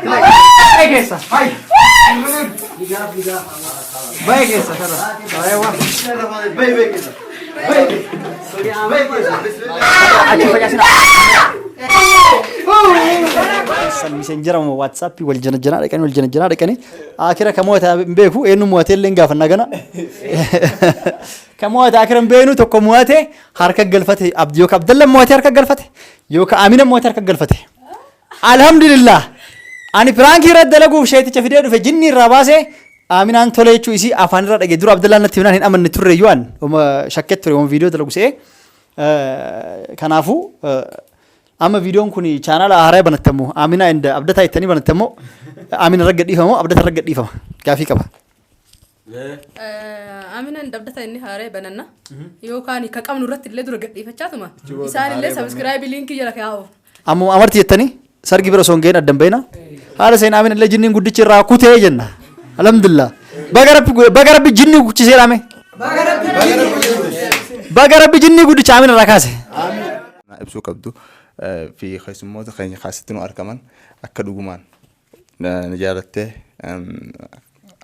Baay'ee keessa. Baay'ee keessa sarara. Achi facaasina. Messenger moo WhatsApp wal jana dhaqanii wal jana dhaqanii akira ka mo'ate hin beeku eenyu mo'ate illee hin gaafanna gana. Ka mo'ate akira hin beeknu tokko mo'ate harka galfate abdi yookaan Abdalla mo'ate harka galfate yookaan Amina mo'ate harka galfate. Alhamdulillah. Ani piraankii irratti dalaguuf sheeticha fidee dhufe jinni irraa baasee Aminaan tole jechuu isii afaan irra dhage dura Abdallaan natti himnaan hin amanne turre iyyuu an oma shakkee ture oma viidiyoo dalagu se'ee. Kanaafuu amma viidiyoon kun chaanaala haaraa banattamu Amina and Abdataa jettanii banattamu Amina irra gadhiifama Abdata irra gadhiifama gaafii qaba. Aminan dabdata inni haaree bananna. Yookaan ka qabnu irratti illee dura gadhiifachaatuma. Isaan illee sabiskiraayibii liinkii jala kaa'u. Ammuma amarti jettanii sargi bira osoo hin gahin addan bayina. Haala seenaa Amina illee jinniin guddichi irraa kutee jenna. Alhamdulillah. Baga rabbi baga rabbi jinnii guddisee dhaame. Baga rabbi jinnii guddicha Amina irraa kaase. Ibsuu qabdu fi keessummoota keenya kaasitti nu argaman akka dhugumaan na jaalattee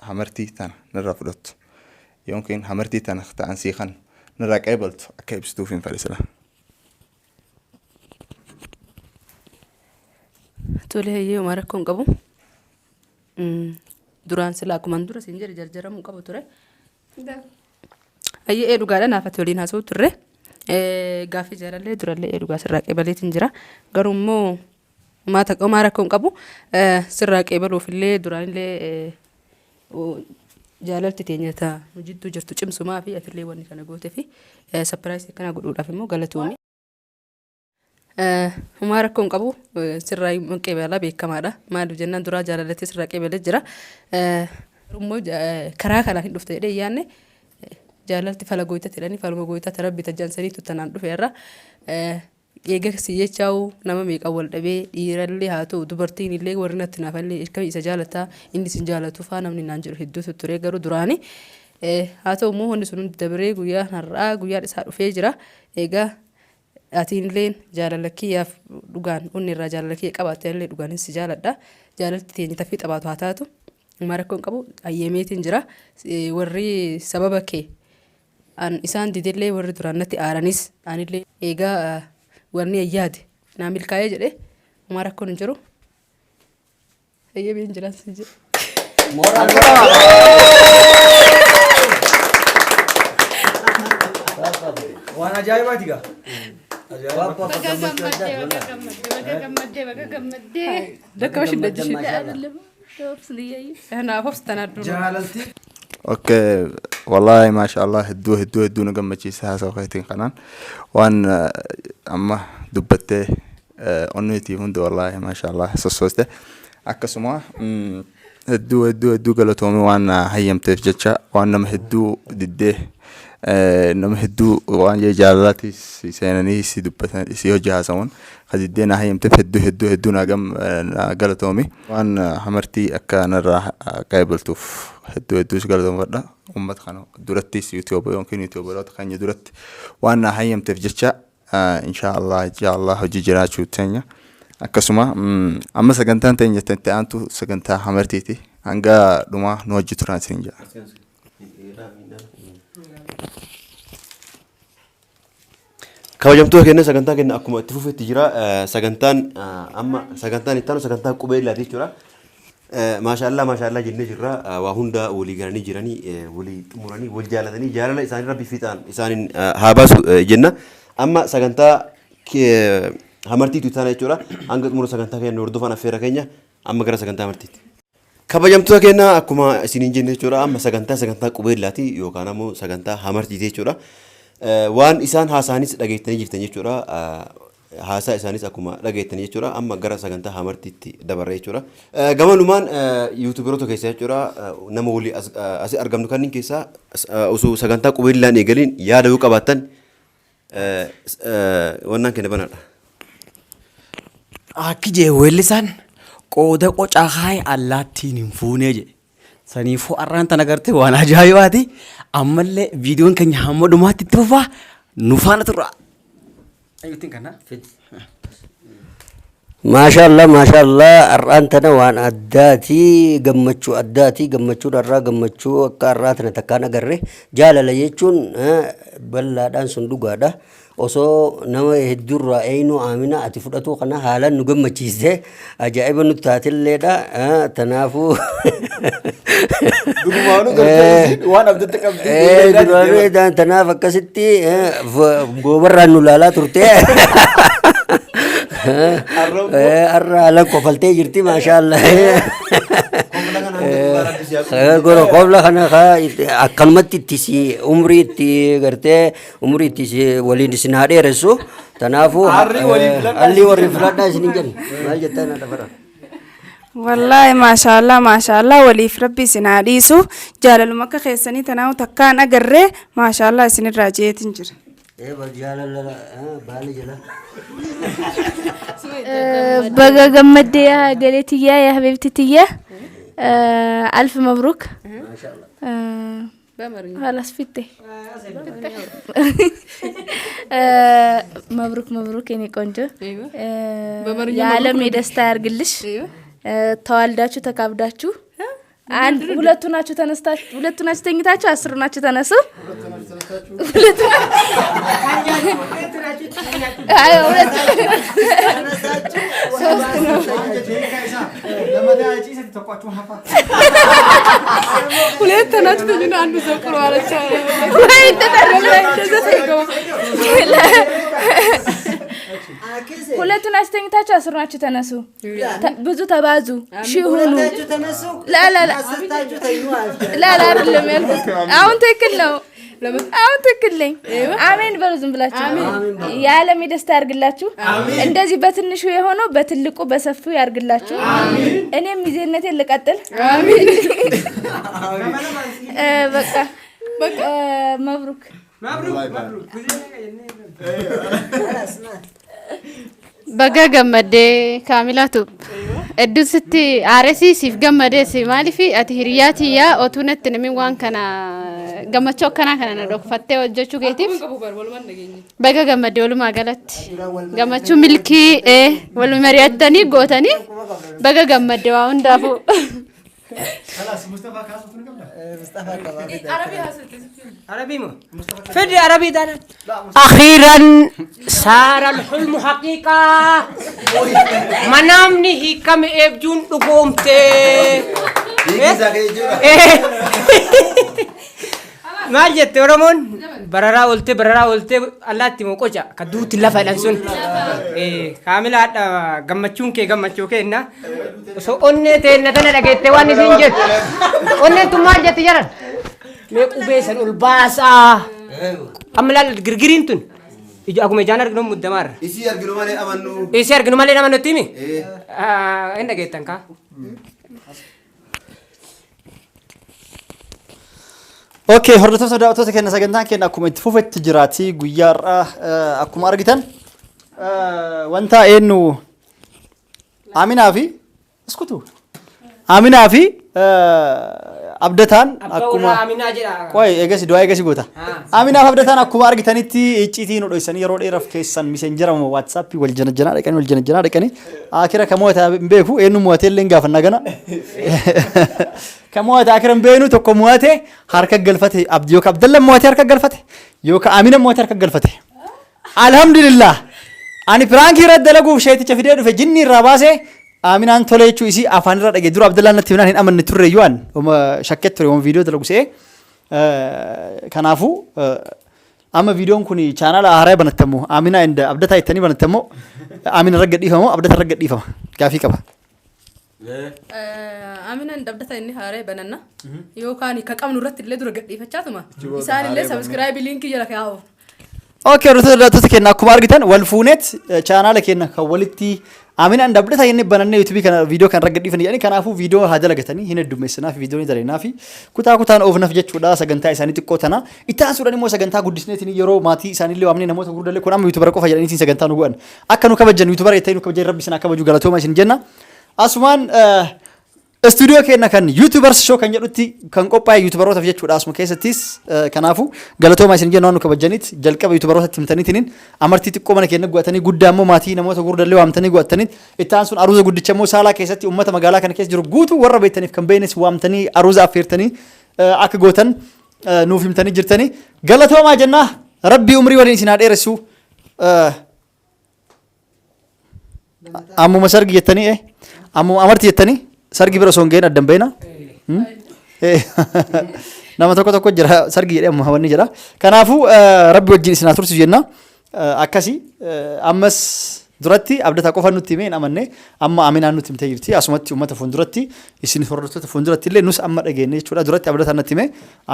hamartii tana narraa fudhattu yookiin hamartii tana ta'an sii kan narraa qeebaltu akka ibsituuf hin fedha sila. Tole hayyee homaa rakkoo hin qabu. Duraan silaa akkuman dura siin jedhe jarjaramuu qabu ture. Hayyee ee dhugaadha naaf ati waliin haasa'u turre. Gaaffii jaalallee durallee ee dhugaa sirraa qeebaleetiin jira. Garuu immoo homaa takka homaa rakkoo hin qabu. Sirraa qeebaluuf illee duraan illee jaalalti teenya ta nu jidduu jirtu cimsumaa fi atillee wanni kana goote fi sapiraayisii akkana godhuudhaaf immoo galatoomi. Homaa rakkoo hin qabu sirraa hin qeebalaa beekamaadha. Maaliif jennaan duraa jaalalatti sirraa qeebalee jira. Garuu immoo karaa kanaan hin dhufte jedhee hin yaadne jaalalti fala gooytatti jedhanii faluma gooytaa rabbi tajaansaniitu tanaan dhufe irra. Eega si jechaa'u nama meeqa wal dhabee dhiirallee haa ta'u dubartiin illee warri natti naafallee akkami isa jaalataa inni isin jaalatu faa namni naan jedhu hedduutu ture garuu duraani haa ta'u immoo wanni sun hundi dabree guyyaan har'aa guyyaan isaa dhufee jira egaa atiin jaalala kiyyaaf dhugaan onni irraa jaalala kiyya qabaatte illee dhugaan si jaaladha jaalalti teenya tafii xabaatu haa taatu homaa rakkoon qabu ayyameetiin jira warri sababa kee An isaan didellee warri duraan natti aaranis anillee eegaa wanni an yaade naa milkaa'ee jedhe homaa rakkoon hin jiru. Eeyyameen jiraan sin jedhe. Waan ajaa'ibaati gaa. Ajaa'iba. Baga gammaddee, baga gammaddee, baga gammaddee, baga gammaddee. Dakka bashin dajjishin. Kanaaf obsitan addunuu. Jaalalti Okay, wallahi maasha Allah hedduu hedduu hedduu na gammachiisa haasawa keetiin kanaan waan amma dubbattee onneetii hunda wallahi maasha Allah sossooste akkasuma hedduu hedduu hedduu galatoomi waan hayyamteef jecha waan nama hedduu diddee nama hedduu waan jaalalaati si seenanii si dubbatan si hojii haasawan ka diddee na hayyamteef hedduu hedduu hedduu naa gam naa galatoomi waan hamartii akka narraa qeebaltuuf hedduu hedduu si galatoomfadha uummata kana durattis yuutuuba yookiin yuutuubaroota keenya duratti waan naa hayyamteef jecha inshaa Allah inshaa Allah hojii jiraachuu teenya akkasuma amma sagantaan teenya itti aantu sagantaa hamartiiti hanga dhumaa nu hojii turan isin jedha. Kabajamtoota keenya sagantaa keenya akkuma itti fufetti jira. Sagantaan amma sagantaan itti aanu sagantaa qubeellaati jechuudha. Maashaallaa maashaallaa jennee jirra. Waa hunda walii galanii jiranii walii xumuranii wal jaalatanii jaalala isaanii rabbi fiixaan isaaniin haa baasu jenna. Amma sagantaa hamartiitu itti aana jechuudha. Hanga xumura sagantaa keenya hordofaan affeera keenya amma gara sagantaa hamartiitti. Kabajamtoota keenya akkuma isiniin jenne jechuudha amma sagantaa sagantaa qubeellaati yookaan ammoo sagantaa hamartiiti jechuudha. Waan isaan haasa'anis dhageettanii jirtan jechuudha. Haasaa isaanis akkuma dhageettanii jechuudha. Amma gara sagantaa hamartiitti dabarra jechuudha. Gamanumaan yuutuuberoota keessaa jechuudha nama walii asii argamnu kanneen keessaa osoo sagantaa qubeellaan eegaliin yaada yoo qabaattan Wannaan keenya banaadha. Akki jee weellisaan qooda qocaa kaaye allaattiin hin fuunee jedhe. Saniifuu har'aan tana gartee waan ajaa'ibaati. Ammallee viidiyoon keenya hamma dhumaatti itti fufaa nu faana turaa. Ayyuutiin kana. Fidi. Maashaallah maashaallah har'aan tana waan addaati gammachuu addaati gammachuun har'aa gammachuu akka har'aa tana takkaan agarre jaalala jechuun bal'aadhaan sun dhugaadha osoo nama hedduurraa eenyu aamina ati fudhatuu kana haalaan nu gammachiiste ajaa'iba nu taatelleedha tanaafuu Durumaanuu gartee isiin waan abdatte qabdi. Duraanuu edaan tanaaf akkasitti goobarraan nu laalaa turte. Har'a haalaan kofaltee jirti maashaallah. Gora kofla kana akkanumatti itti si umrii itti gartee umrii itti si waliin isin haa dheeressu. Tanaafuu Harri waliin filadhaa harri waliin filadhaa isin hin jennu. Maal jettaa na dhafara? Wallaahi maashaallah maashaallah waliif rabbi isin haa dhiisu jaalaluma akka keessanii tanaahu takkaan agarree maashaallah isinirraa jeetin jira. Ee bar jaalala baala jala. Baga gammaddee yaa galee tiyyaa yaa habiibti tiyyaa. Alf mabruuk. خلاص fitte. መብሩክ መብሩክ የኔ ቆንጆ የዓለም የደስታ ያርግልሽ። ተዋልዳችሁ ተካብዳችሁ አንድ ሁለቱ ናችሁ ተነስታችሁ ሁለቱ ናችሁ ተኝታችሁ አስሩ ናችሁ ተነሱ። ሁለቱ አይ ሁለቱ ሶስት ነው። ሁለት ናችሁ ተኙና አንዱ ዘቅሮ አለች። ወይ ተጠረለ ሁለቱ ናችሁ ተኝታችሁ አስሩ ናችሁ ተነሱ። ብዙ ተባዙ ሺህ ሁኑ። ላ ላ ላ ላ ላ አይደለም ያልኩት። አሁን ትክክል ነው። አሁን ትክክል ነኝ። አሜን በሉ ዝም ብላችሁ። የዓለም የደስታ ያርግላችሁ። እንደዚህ በትንሹ የሆነው በትልቁ በሰፊው ያርግላችሁ። እኔም ሚዜነቴን ልቀጥል። በቃ መብሩክ። Baga gammaddee Kaamilaa Tube. Hedduun sitti aaresii siif gammadeesi maaliif ati hiriyaa tiyyaa otuu natti namni waan kana gammachuu akkanaa kana na dhokfattee hojjechuu keetiif baga gammaddee walumaa galatti gammachuu milkii wal mari'attanii gootanii baga gammaddee waa hundaafuu. عربي مو فدي عربي دانا أخيرا صار الحلم حقيقة منامني هي كم إبجون dhugoomte. Maal jette Oromoon bararaa oolte bararaa oolte allaatti moo qoca ka duuti lafa jedhan sun. Kaamila hadha gammachuun kee gammachuu keenna. Osoo onnee teenna tana dhageette waan isin jettu. Onneen tun maal jetti jaran? Mee qubee san ol baasaa. Amma laal girgiriin tun. Ija akkuma ijaan arginu muddamaarra. Isii arginu malee amannu. Isii arginu malee amannu himi. Hin dhageettan kaa. Okay, hordoftoota daawwattoota keenya sagantaan keenya akkuma itti fufetti jiraati guyyaa har'aa akkuma argitan wanta eenyu Aminaa fi iskutu Aminaa fi Abdataan Abbaa akkuma warraa Aminaa jedha. Qoy eegasi du'aa eegasi goota. Aminaa fi Abdataan akkuma argitanitti icciitii nu dhoysanii yeroo dheeraaf keessan miseenjera waatsaappii wal jana dhaqanii wal jana dhaqanii akira ka mo'ate hin beeku eenyu mo'ate illee hin gaafanna gana. Ka mo'ate akira hin beeknu tokko mo'ate harka galfate abdi yookaan Abdallah mo'ate harka galfate yookaan Amina mo'ate harka galfate. Alhamdulillah. Ani piraankii irratti dalaguuf sheeticha fidee dhufe jinni irraa baasee Aminaan tole jechuu isii afaan irra dhage dura Abdallaan natti himnaan hin amanne turre iyyuu an oma shakkee ture oma viidiyoo dalagu se'ee. Kanaafuu amma viidiyoon kun chaanaala haaraa banattamu Aminaa inda Abdataa jettanii banattamu Amina irra gadhiifama Abdata irra gadhiifama gaafii qaba. Aminaan dabdata inni haaree bananna yookaan ka qabnu irratti illee dura gadhiifachaatuma isaan illee subscribe liinkii jala kaa'u. Okay, hordoftoota daawwattoota keenya akkuma argitan wal fuuneet chaanaala keenya kan walitti Aminaan dabdata inni banannee yuutuubii kana viidiyoo kan irra gadhiifan jedhanii kanaafuu viidiyoo haa dalagatanii hin heddummeessinaa fi viidiyoo ni dalagnaa fi kutaa kutaan oofnaf jechuudha sagantaa isaanii xiqqoo tana itti aansuudhaan immoo sagantaa guddisneetiin yeroo maatii isaaniillee waamnee namoota gurguddallee kun amma yuutuubara qofa jedhaniitiin sagantaa nu godhan akka nu kabajan yuutuubara jettanii nu kabajan rabbi isin haa kabaju galatooma isin jenna asumaan Istuudiyoo keenya kan YouTubers show kan jedhutti kan qophaa'e YouTuberootaaf jechuudha asuma keessattis kanaafu galatoomaa isin jenna waan nu kabajaniit jalqaba YouTuberootatti himtaniitiniin amartii xiqqoo mana keenya gu'atanii guddaa immoo maatii namoota gurguddallee waamtanii gu'attaniit itti aansuun aruuza guddicha immoo saalaa keessatti uummata magaalaa kana keessa jiru guutuu warra beektaniif kan beeknes waamtanii aruuza affeertanii akka gootan nuuf himtanii jirtanii galatoomaa jennaa rabbii umrii waliin isin haa dheeressu. Ammuma sargi jettanii eh ammuma amarti jettanii sargi bira osoo hin gahin addan beena. Nama tokko tokko jira sargi jedhee amma wanni jedha. Kanaafuu rabbi wajjin isin haa tursiisu jenna. Akkasi ammas duratti abdataa qofa nutti himee hin amanne amma aminaan nutti himtee jirti asumatti uummata fuulduratti isin hordoftoota fuulduratti illee nus amma dhageenye jechuudha duratti abdataa natti hime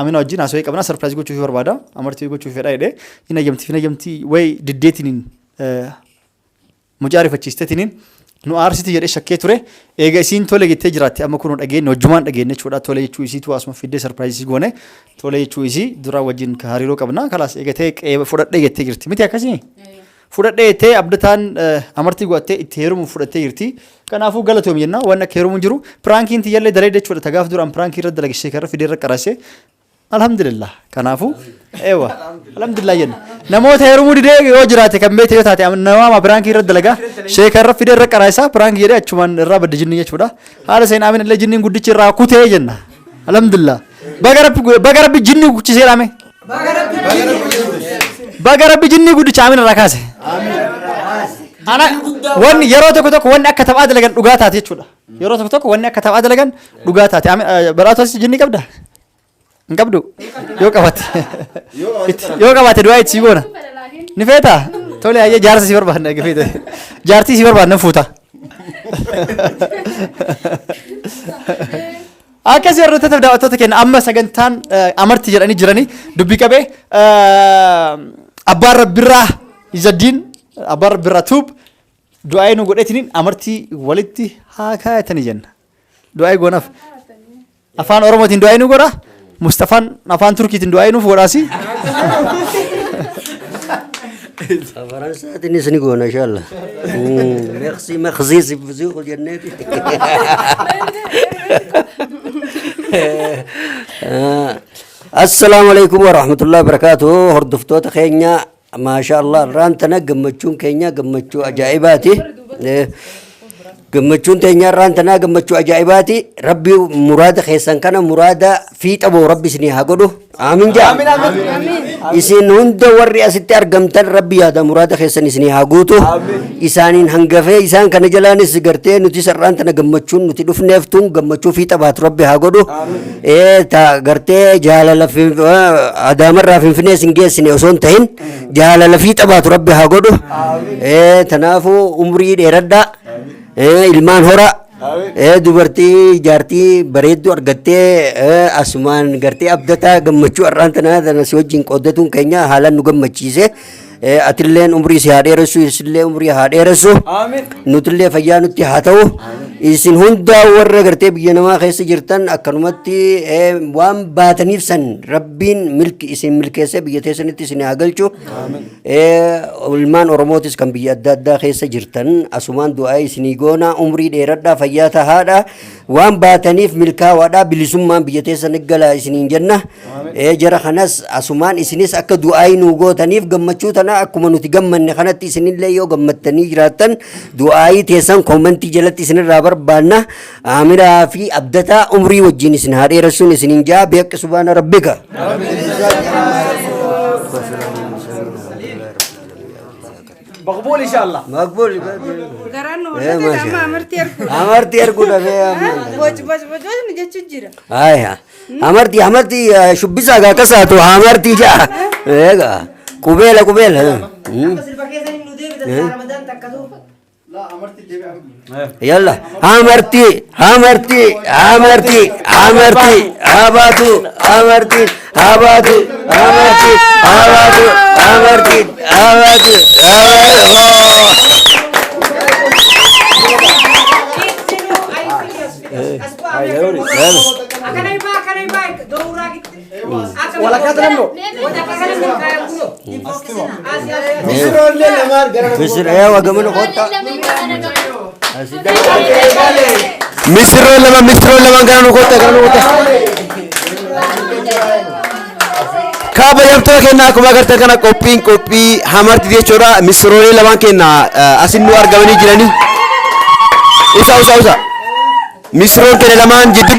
amina wajjin haasawee qabna sarpiraayiz gochuufii barbaada amartii gochuufii fedha jedhee hin hayyamti hin hayyamti wayi diddeetiniin Mucaa rifachiistetiniin nu aarsiti jedhee shakkee ture. Eega isiin tole jettee jiraatte amma kunoo dhageenye wajjumaan dhageenye jechuudha. Tole jechuu isiitu asuma fiddee sarpiraayizii isii goone. Tole jechuu isii duraa wajjin hariiroo qabna. Kalaas eega ta'e qeeba fudhadhee jettee jirti. Miti akkasii? Fudhadhee jettee abdataan amartii godhattee itti heerumuuf fudhattee jirti. Kanaafuu galatoomi jenna. Waan akka heerumuun jiru. Piraankiin tiyyallee dalee jechuudha. Tagaaf duraan piraankii irra dalagishee karra fidee irra qarasee. Alhamdulillah. Kanaafuu eewa alhamdulillah jenna. Namoota heerumuu didee yoo jiraate kan beekte yoo taate nama piraankii irra dalagaa sheeka irra fidee irra qaraa isaa piraankii jedhee achumaan irraa badde jinni jechuudha. Haala seenaa amin illee jinniin guddichi irraa kutee jenna. Alhamdulillah. Baga rabbi baga rabbi jinni guddisee dhaame. Baga rabbi jinni guddicha amin irraa kaase. Ana wanni yeroo tokko tokko wanni akka taphaa dalagan dhugaa taate jechuudha. Yeroo tokko tokko wanni akka taphaa dalagan dhugaa taate. Amin badhaatu asii jinni qabda? Hin qabdu? Yoo qabatte. Yoo qabatte du'aa itti sii goona. Ni feetaa? Tole hayyee jaarsa si barbaadna eega feete. Jaartii si barbaadna fuuta. Akkasii hordoftoota fi daawwattoota keenya amma sagantaan amartii jedhanii jiranii dubbii qabee abbaan rabbirraa Izaddiin abbaan rabbirraa tuub du'aa nu godheetiniin amartii walitti haa kaayatanii jenna. Du'aa goonaaf. Afaan Oromootiin du'aa nu godha. Mustafaan afaan Turkiitiin du'aa nuuf godhaasi. Faransaatiinis ni goona inshallah. Merci merci si vous jenneeti. Assalaamu alaikum warahmatullahi wabarakatuh. Hordoftoota keenya maasha Allah irraan tana gammachuun keenya gammachuu ajaa'ibaati. Gammachuun teenya irraan tanaa gammachuu ajaa'ibaati. Rabbi muraada keessan kana muraada fiixa boo rabbi isinii haa godhu. Aamin jaa. Isin hunda warri asitti argamtan rabbi yaada muraada keessan isinii haa guutu. Isaaniin hangafee isaan kana jalaanis gartee nuti sarraan tana gammachuun nuti dhufneef tun gammachuu fiixa baatu rabbi haa godhu. Ee ta gartee jaalala adaamarraa finfinnee isin geessine osoo hin ta'in jaalala fiixa baatu rabbi haa godhu. Ee tanaafuu umrii dheeradhaa. Ee ilmaan horaa. Ee dubartii jaartii bareedduu argattee ee asumaan gartee abdataa gammachuu har'aan tanaa tana si wajjin qooddatuun keenya haalaan nu gammachiise. Ee atilleen umrii si haa dheeressu isillee umrii haa dheeressu. Nutillee fayyaa nutti haa ta'u. Isin hundaa warra gartee biyya namaa keessa jirtan akkanumatti ee, waan baataniif san rabbiin milki isin milkeessee biyya teessanitti isin haa galchu. Ilmaan Oromootis kan biyya adda addaa keessa jirtan asumaan du'aa isinii goona umrii dheeradhaa fayyaa tahaadha waan baataniif milkaawaadha bilisummaan biyya teessan galaa isiniin jenna jara kanas asumaan isinis akka du'aa nuu gootaniif gammachuu tana akkuma nuti gammanne kanatti isinillee yoo gammattanii jiraattan du'aayii teessan koomentii jalatti isinirraa barbaanna Amiraa fi abdataa umrii wajjin isin haa dheeressuun isiniin jaa beeqi subaana rabbika. Maqbuul inshallah. Maqbuul. Garaan nu Eh, hojjete maasha. amma amartii arguudha. Amartii arguu dhabee amma. Boc boc boc boc nu jechuun jira. Haya. Amartii amartii shubbisaa gaa kasaatu amartii jaa. Egaa qubeela qubeela. Sirba keessan nu deebitan Ramadaan takka ta'u. Yalla amartii amartii amartii amartii habaatu amartii habaatu amartii habaatu amartii habaatu. Walakkaata namno. Misirroollee lamaan gara Misir eewa gamana kottaa. Misirroon lama misirroon lamaan gara nu kottaa gara nu kottaa. Kabajamtoota keenya akkuma agartan kana qophiin qophii hamarti jechuudha. Misirroolee lamaan keenya asin nu argamanii jiranii. Usa usa usa. Misirroon keenya lamaan jidduu.